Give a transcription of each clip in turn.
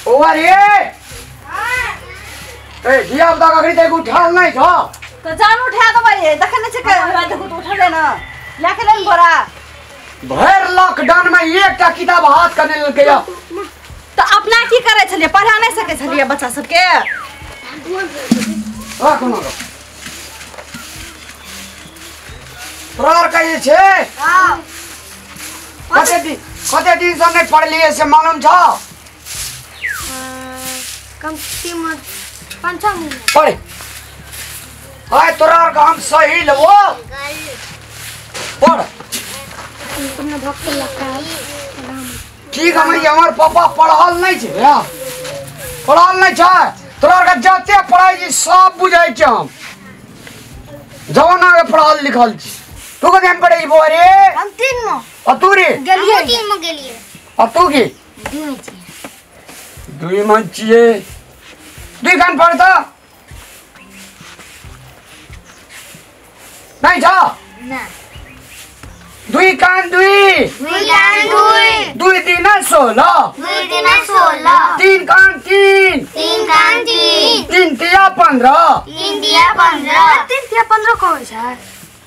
ओ अरे ए धिया पुता के अखनी तक उठाल नहीं छौ त जान उठा देबै देखै नै छै के हमरा देखू त उठले न लए के लेन बोरा भरि लॉकडाउन में एकटा किताब हाथ के नहि लेलकै या त अपना की करै छलियै पढ़ा नै सकै छलियै बच्चा सबके राख ना तोरा आर कहे छै हां कते दिन से नहीं पढ़लिए से मालूम छौ कम से कम 5-6 महीना पढ़ आय तोरा आर के हम सही लेबो पढ़ तुमने भक्त लगता है ठीक है हमर पापा पढ़ल नहीं छै या पढ़ल नहीं छै तोरा आर के जते पढ़ाई छी सब बुझै छै हम जमाना के पढ़ल लिखल छी तू कते में पढ़ै बो रे हम 3 में आ तू रे गेलिए 3 में गेलिए आ तू की 2 में छी 2 में छिए दुई कान पढ़ता नहीं छ ना दुई कान दुई दुई कान दुई दुई दिन 16 दुई दिन 16 तीन कान तीन तीन कान तीन तीन तिया 15 तीन तिया 15 तीन तिया 15 कौन छ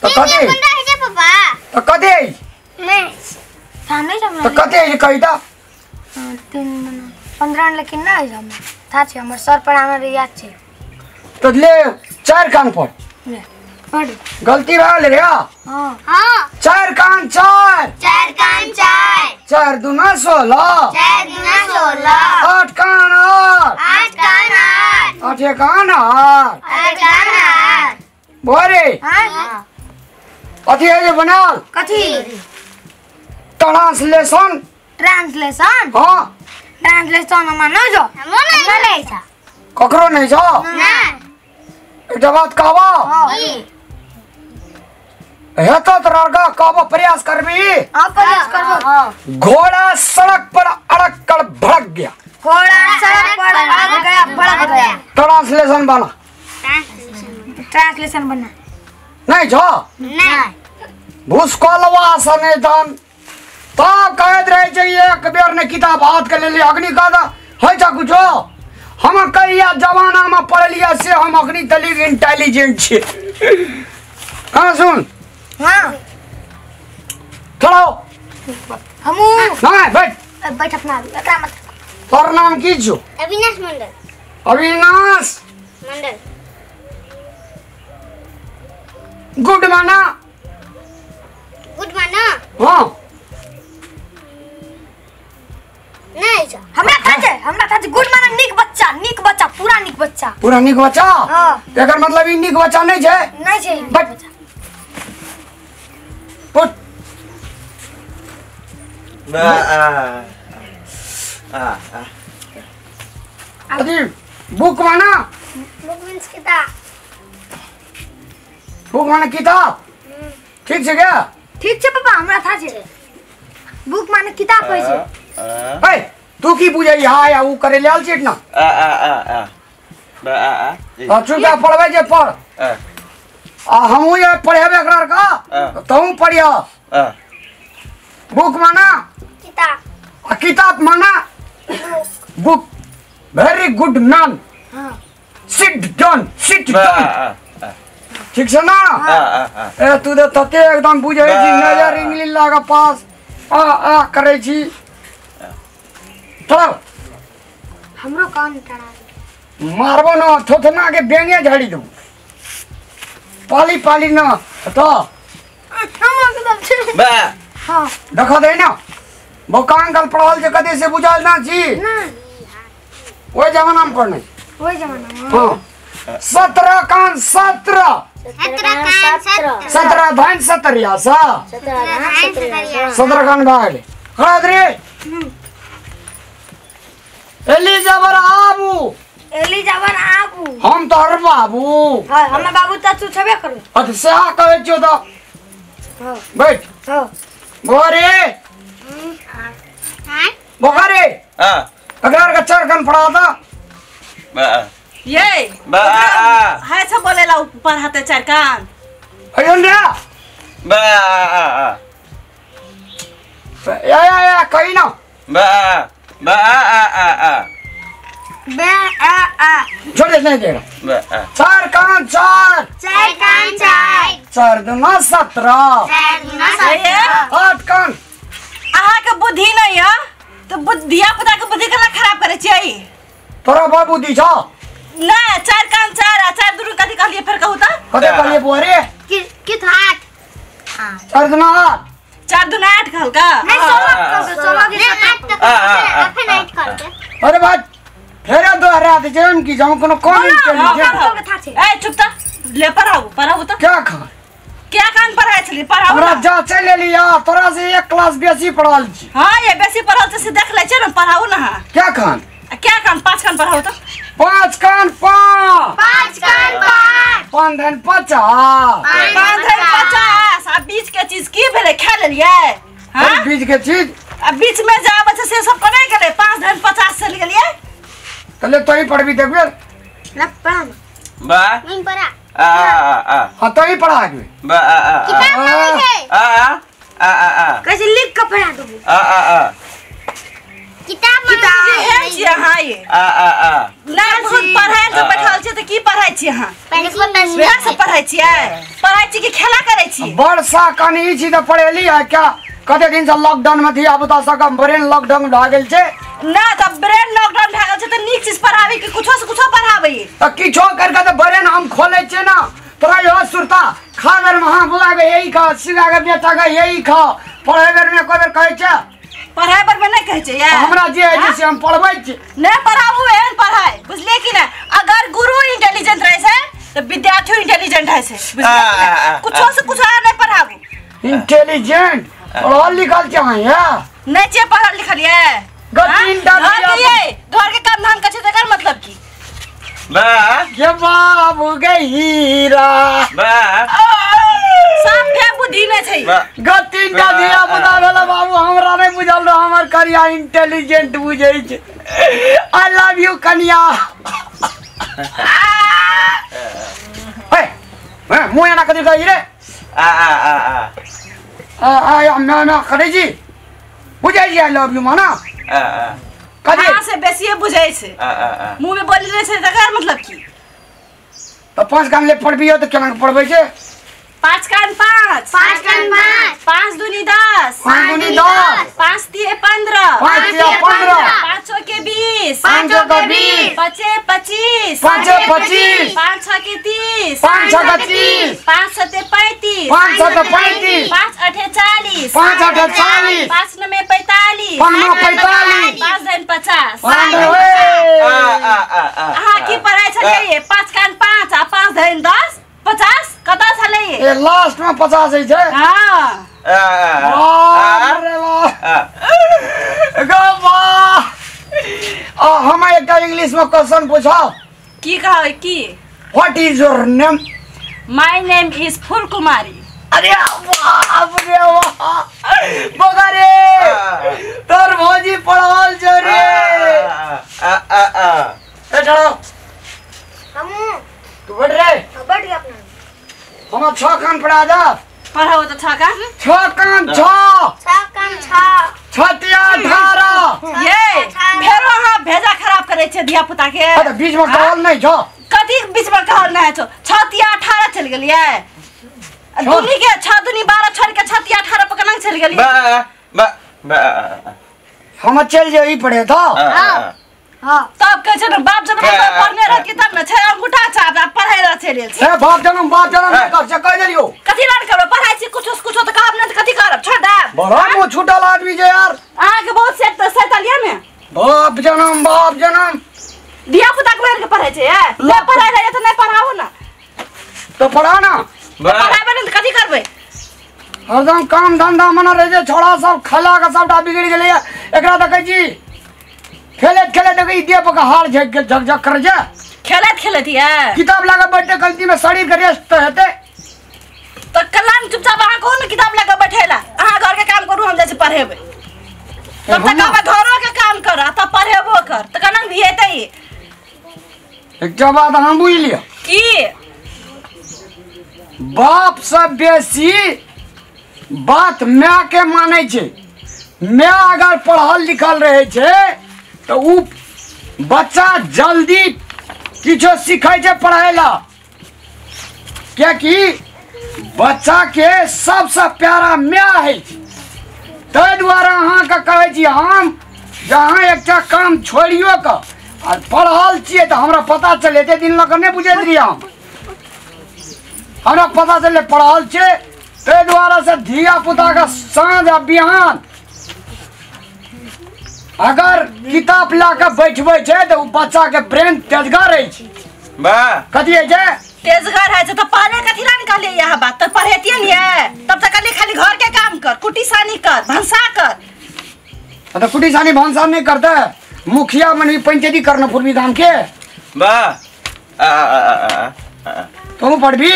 त कते 15 है पापा त कते नहीं था नहीं समझ त कते है कहि त 3 15 लेकिन ना है हम था छै हमर सर पढ़ाना रे याद छै त ले चार कान पढ़ ले पढ़ गलती भए गेल रे हां हां चार कान चार चार कान चार चार दूना 16 चार दूना 16 आठ कान आठ आठ कान आठ आठ कान आठ आठ कान आठ बोरे हां अथी है जे बनाल कथी ट्रांसलेशन ट्रांसलेशन हां ट्रांसलेशन हमरा न जो हमो नहीं छ ककरो नहीं छ ना एकटा बात कहबो हां हेतो तोरा का कहबो प्रयास करबी हां प्रयास करबो घोड़ा सड़क पर अड़क कर भड़क गया घोड़ा सड़क पर अड़क गया भड़क गया ट्रांसलेशन बना ट्रांसलेशन बना नहीं छ नहीं भूस्खलवा सने धन तब कहैत रहे छै एक बेर ने किताब हाथ के लेली अग्नि का है छ कुछो हम कहिया जमाना में पढ़लिए से हम अग्नि तलिक इंटेलिजेंट छी हां सुन हां खड़ा हो हमू नहीं बैठ बैठ अपना एकरा मत तोर नाम की छौ अविनाश मंडल अविनाश मंडल गुड माना गुड माना हां नहीं छ हमरा था छै हमरा था छै गुड माना निक बच्चा निक बच्चा पूरा निक बच्चा पूरा निक बच्चा हां एकर मतलब ई निक बच्चा नहीं छै नहीं छै बट उठ बा आ आ आ अरे बुक माना बुक मींस किताब बुक माना किताब ठीक छै क्या ठीक छै पापा हमरा था छै बुक माने किताब होइ छै ए तू की बुझै हां या उ करे लेल छिट ना आ आ आ आ बा आ आ आ चुपचाप पढ़बै जे पढ़ आ आ हमहू जे पढ़ेबे एकरा का तहू पढ़िया आ बुक माना किताब आ किताब माना बुक वेरी गुड मैन हां सिट डाउन सिट डाउन ठीक छै ना आ आ आ ए तू त तते एकदम बुझै छी नजर इंग्लिश लागा पास आ आ करै छी चल हमरो कान टड़ा मारबो न थोथना के बेंगे झाड़ी दू पाली पाली न तो हमरो किताब छै बा हां देखो दे ना बोका अंकल पढ़ल जे कदे से बुझल ना छी ना ओइ जमाना में पढ़ने ओइ जमाना में हां 17 कान 17 17 कान 17 17 धन 17 या सा 17 धन 17 कान भाग खड़ा रे एली जबर आबू एली जबर आबू हम तोहर बाबू हां हमर बाबू त तू छबे करू अच्छा सएह कहै छियौ त हां बैठ हां बोरे हां बोखरे हां अगर के चार कान पढ़ा ता बा ये बा आ आ है सब बोलेला पढ़ाते चार कान अयन रे बा आ आ आ या या या कहि ना बा आ बा आ आ आ आ ब आ आ छोड़ दे नहीं देगा ब आ 4 कान 4 4 कान 4 4 दूना 17 4 दूना 17 8 कान अहाँ के बुद्धि नहीं है तो धिया पुता के बुद्धि केना खराब करे छियै तोरा बड़ बुद्धि छौ ना 4 कान 4 आ 4 दूना कथी कहलियै फेर कहू त कथी कहलियै बुआ रे कि 8 4 दूना 8 4 दूना 8 कहलका नहीं 16 के 17 अखन 8 कहलके अरे भाई फेर दोहरा दे जम की जाऊं कोनो कौन इंटेलिजेंट ए चुप त ले पढ़ाऊ पढ़ाऊ त क्या खा क्या कान पढ़ाई छली पढ़ाऊ हमरा जा चल लिया तोरा से एक क्लास बेसी पढ़ल छी हां ये बेसी पढ़ल छै से देख ले छै न पढ़ाऊ ना क्या खान क्या कान 5 कान पढ़ाऊ त 5 कान 5 5 कान 5 5 धन 50 5 धन 50 आ बीच के चीज की भेलै खा लेलियै हां बीच के चीज आ बीच में जा बच्चा से सब कोना गेलै 5 धन 50 चल गेलियै तले तोही पढ़बी देखबे ना पढ़ा बा नहीं पढ़ा आ आ आ हां तोही पढ़ा के बा आ आ किताब में है आ आ आ आ कैसे लिख के पढ़ा दबू आ आ आ किताब में है छी हां ये आ आ आ ना बहुत पढ़ाई से बैठल छी त की पढ़ाई छी हां वएह सब पढ़ाई छियै पढ़ाई छी कि खेला करै छी वर्षा कनी छी त पढ़ेली है क्या कते दिन से लॉकडाउन में धिया पुता सब ब्रेन लॉकडाउन भा गेल छै ना त ब्रेन लॉकडाउन भा गेल छै त नीक चीज पढ़ाबै कि कुछो से कुछो पढ़ाबै त किछो कर के त ब्रेन हम खोलै छै ना तोरा यो सुरता खा बेर में हां बुआ के यही खा सिगा के बेटा के यही खा पढ़ै बेर में कोई बेर कहै छै पढ़ाई पर में नहीं कहै छै यार हमरा जे है से हम पढ़बै छी नहीं पढ़ाबू एहन पढ़ाई बुझलियै कि ना अगर गुरु इंटेलिजेंट रहै छै त विद्यार्थी इंटेलिजेंट है छै बुझलियै कुछो से कुछो नहीं पढ़ाबू इंटेलिजेंट पढ़ल लिखल छै नहीं छै पढ़ल लिखल ये घर के काम धाम कछे तकर मतलब की बा के बाबू के हीरा बा सब के बुद्धि नै छै गति टा धिया पुता भेल बाबू हमरा नै बुझल रह हमर करिया इंटेलिजेंट बुझै छै I love you कनिया ए ए मुँह एना कथी कहै रे आ आ आ आ आ आ ना ना करै छी बुझै छी I love you माना आ आ कथी हां से बेसीए बुझै छै आ आ आ मुँह में बोली नै छै तकर मतलब की त 5 कान ले पढ़बियो त केना पढ़बै छै 5 कान 5 5 कान 5 5 दूनी 10 5 दूनी 10 5 तिये 15 5 तिये 15 5 के 20 5 के 20 5 25 5 25 5 6 के 30 5 6 के 30 5 7 35 5 7 35 5 8 40 5 8 40 5 9 45 5 9 45 5 धन 50 आ आ आ आ अहाँ की पढ़ाई छलियै 5 कान 5 आ 5 धन 10 50 कतऽ छलै ए लास्ट में 50 है छै हां आ आ अरे वाह गो वाह आ हम एकटा इंग्लिश में क्वेश्चन पूछाओ की कहै की what is your name my name is Phool Kumari अरे बाप रे वाह बगा रे तोर भौजी पढ़ल छ रे आ आ आ ए ठहरो हम तू बैठ रे बैठ गया अपना हम 6 कान पढ़ा दा पढ़ाओ त 6 कान 6 कान 6 6 कान 6 6 18 ये फेरो अहाँ भेजा खराब करै छै धिया पुता के अरे बीच में कहल नहीं छौ कथी बीच में कहल नहीं छौ 6 18 चल गेलियै दूनी के 6 दूनी 12 छोड़ के 6 18 पर केना चल गेलियै बा बा बा हम चल जाई पढ़े था हां तब कहै छै ने बाप जनम पढ़ने रहती तब ने छै अंगूठा छाप पढ़ाई रह चलि गेल ए बाप जनम नहीं कर से कह देलियो कथी लान करब पढ़ाई छी कुछो से कुछो त कहब ने त कथी करब छोड़ देब बड़ा मुंह छूटल आदमी जे यार अहाँ के बहुत सेट सैतलिया ने बाप जनम धिया पुता के बैठ के पढ़ै छै ले पढ़ाई रहे त नहीं पढ़ाओ ना तो पढ़ा ना पढ़ाबे ने त कथी करबै हरदम काम धंधा मना रहे छै छोड़ा सब खला के सबटा बिगड़ गेलै एकरा त कहै छी खेलैत खेलैत देखै देह पर हार झक झक झक करै छै खेलैत खेलैत ये किताब लगा बैठे गलती में शरीर के रेस्ट त हेतै त कलाम चुपचाप अहाँ कहू ने किताब लगा बैठेला अहाँ घर के काम करू हम जाइ छी पढ़ेबै तब तक हम घरो के काम कर आ तब पढ़ेबो कर त केना भी हेतै एकटा बात अहाँ बुझि लिअ की बाप से बेसी बात my के मानै छै। My अगर पढ़ल लिखल रहै छै तो उ बच्चा जल्दी किछो सिखै छै पढ़ै ला, कियाकि बच्चा के सबसे प्यारा my है। ताहि दुआरे अहाँके कहै छी हम जहाँ एकटा काम छोड़ियो के आ पढ़ल छियै तऽ हमरा पता चलै, एते दिन लऽ कऽ नहि बुझैत रहियै हम, हमरा पता चललै पढ़ल छियै। ताहि दुआरे से धिया पुताके साँझ आ बिहान अगर किताब लऽ कऽ बैठबै छै तऽ ओ बच्चाके ब्रेन तेजगर रहै छै। कथी होइ छै? तेजगर है छै। तऽ पहले कथी ला ने कहलियै यह बात, तऽ पढ़ेतियै ने, तब तऽ कहलियै खाली घर के काम कर, कुटी सानी कर, भनसा कर। तऽ कुटी सानी भनसा नहि करतै, मुखिया बनी पंचायती करना पूर्वी गाम के। तुम पढ़बी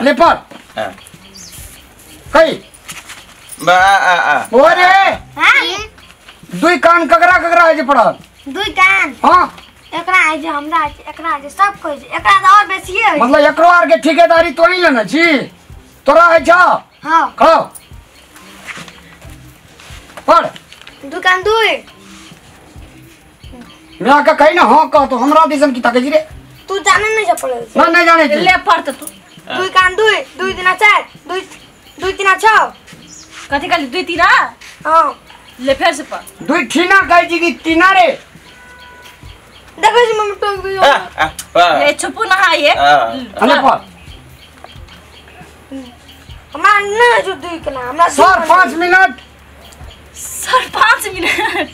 ले पढ़ कई ओरे दुई कान ककरा ककरा है जे पढ़ल? दुई कान हां एकरा है जे हमरा है, एकरा है जे सब कोई छै, एकरा त और बेसी है। मतलब एकरो आर के ठेकेदारी तो नहीं लेने छी, तोरा है छा? हां खाओ पढ़। दुई कान दुई मैं के कहि ना हां कह तो हमरा दिसन की ताके जी रे, तू जाने नहीं जा पड़े ना नहीं जाने छी। ले पढ़ त तू। दुई कान दुई, दुई दिना चार, दुई दुई तीना छह। कथि कहली दुई तीना? हां ले फेर से पढ़। दुई ठीना कहै छी कि तीना रे? देखो जी मम्मी टोक दियो। ले चुप ना ये ले पढ़। हमरा ना जो दुई के ना हमरा सर 5 मिनट। सर 5 मिनट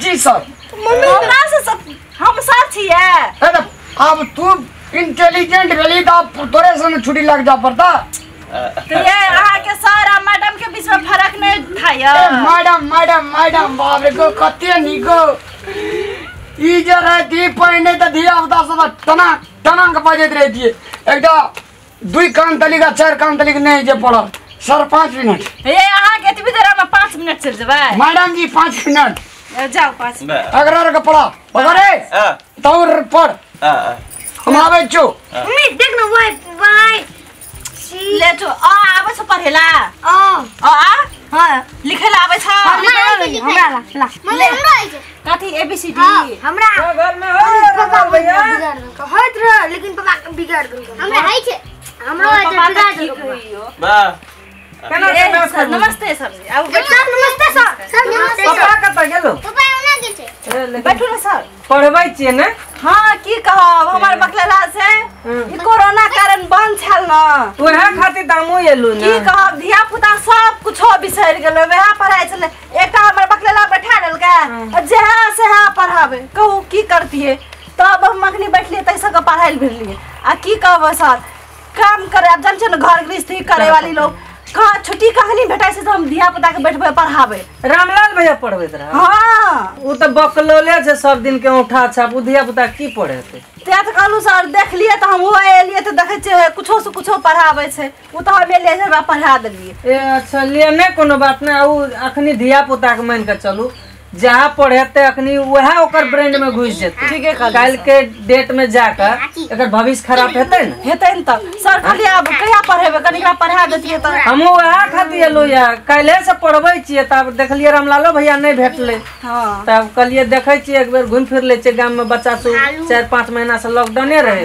जी सर। मम्मी हमरा से सब हम सर छियै। ए अब तू इंटेलिजेंट भेली त तोरे से छुट्टी लग जा पड़ता। तो ये अहाँ के सर आ मैडम के बीच में फर्क नहीं था यार। मैडम मैडम मैडम बाप रे को कते नीक ई जे रहती पहिने त धिया पुता सब टना टना के बजैत रहतियै। एकटा दुई कान तलिका चार कान तलिका नहीं जे पड़ल। Sir 5 minute. ए अहाँ के एतबी देर में 5 मिनट चल जेबै? मैडम जी 5 मिनट जाओ 5 मिनट। अगर के पढ़ा बगरे तौर पढ़ हम आबै छु। मम्मी देख न वाई वाई ले तो आ आबै छ पढ़ेला? आ आ हां लिखेला आबै छ? हमरा ला ला मम्मी हमरा आइ छै कथि ए बी सी डी हमरा घर में हो पापा बिगाड़ देलको होइत रह, लेकिन पापा बिगाड़ देलको। हमरा हइ छै, हमरो हइ छै बिगाड़ देलको। वाह केना? नमस्ते सर जी। आउ सर नमस्ते सर। सर नमस्ते। पापा कतऽ गेलो? पापा ओना गेल छै। बैठू ने सर। पढ़बै छियै ने? हां की कहब हमर बकलेला से ई कोरोना कारण बंद छल न, ओहे खातिर त हमहूँ एलु ने। की कहब धिया पुता सब कुछो बिसरि गेलै, वएह पढ़ाइ छलै। एकटा हमर बकलेला बैठा देलकै आ जेहा सेहा पढ़ाबै, कहू की करतियै? तब हम अखनी बैठलियै तै सबके पढ़ाइ लए भेजलियै। आ की कहबै सर, काम करे आब जान छियै ने घर गृहस्थी करे वाली लोग कहाँ छुट्टी कखनी भेटै छै तऽ हम धिया पुता के बैठबै पढ़ाबै। रामलाल भैया पढ़बैत रहै? हाँ ओ तऽ बकलोले छै सब दिन के औंठा छाप, ओ धिया पुता की पढ़ेतै? तें तऽ कहलहुँ सर देखलियै तऽ हम एलियै तऽ देखै छियै कुछो से कुछो पढ़ाबै छै, ओ तऽ हम एलियै हमरा पढ़ा देलियै। ए अच्छा ले नहि कोनो बात नहि। ओ अखनी धिया पुता के मानि के चलू जहाँ पढ़ेतै अखनी वएह ओकर ब्रेन में घुसि जेतै। ठीके कहलियै। काल्हि के डेट में जाकर एकर भविष्य खराब हेतै ने? हेतै ने। तऽ सर कहलियै आब कहिया पढ़ेबै, कनि एकरा पढ़ा देतियै तऽ। हमहूँ वएह खातिर एलहुँ यऽ, काल्हिए से पढ़बै छियै। तब देखलियै रामलालो भैया नहि भेटलै, हाँ तब कहलियै देखै छियै एक बेर घुमि फिर लै छियै गाम में। बच्चा सब 4-5 महीना से लॉकडाउने रहै,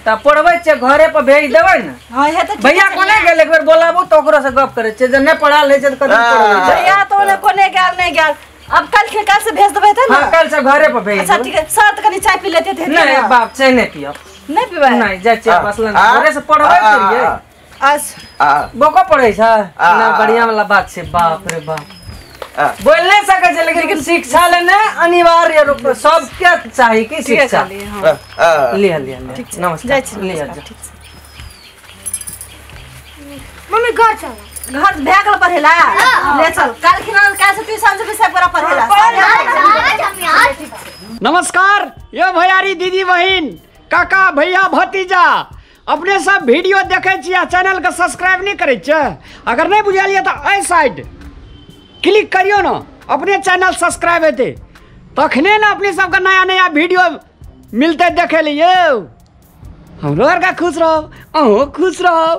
तब पढ़बै छियै घरे पर भेज देबै ने। हाँ हेतै। भैया कोने गेल एक बेर बोलाबू तऽ ओकरो से गप करै छियै, जे नहि पढ़ाल होइ छै तऽ कथी पढ़बै छै। भैया तऽ ओने कोने गेल नहि गेल, अब कल के कल से भेज देबै त ना? हां कल से घरे पर भेज। अच्छा ठीक है सर, त कनी चाय पी लेते थे। नहीं बाप चाय नहीं पियब। नहीं पीबै? नहीं जाइ छियै बस घरे से पढ़बै करियै। अच्छा बोको पढ़ै छै ना, बढ़िया वाला बात छै। बाप रे बाप बोल नहीं सकै छै, लेकिन शिक्षा लेने अनिवार्य रूप सबके चाही कि शिक्षा। लिया लिया नमस्कार। जाइ छी लिया। मम्मी घर चल। घर भए गेल पढ़ेला? ले चल काल खिना काल से ट्यूशन से विषय पूरा पढ़ेला। नमस्कार यो भैयारी दीदी बहिन काका भैया भतीजा, अपने सब वीडियो देखे छी आ चैनल के सब्सक्राइब नहीं करे छियै? अगर नहीं बुझलियै तऽ एहि साइड क्लिक करियौ ने, अपने चैनल सब्सक्राइब हेतै तखने ने अपने सबके नया नया वीडियो मिलते देखे लिए। हमरो आरके खुश रहब, अहूँ खुश रहब।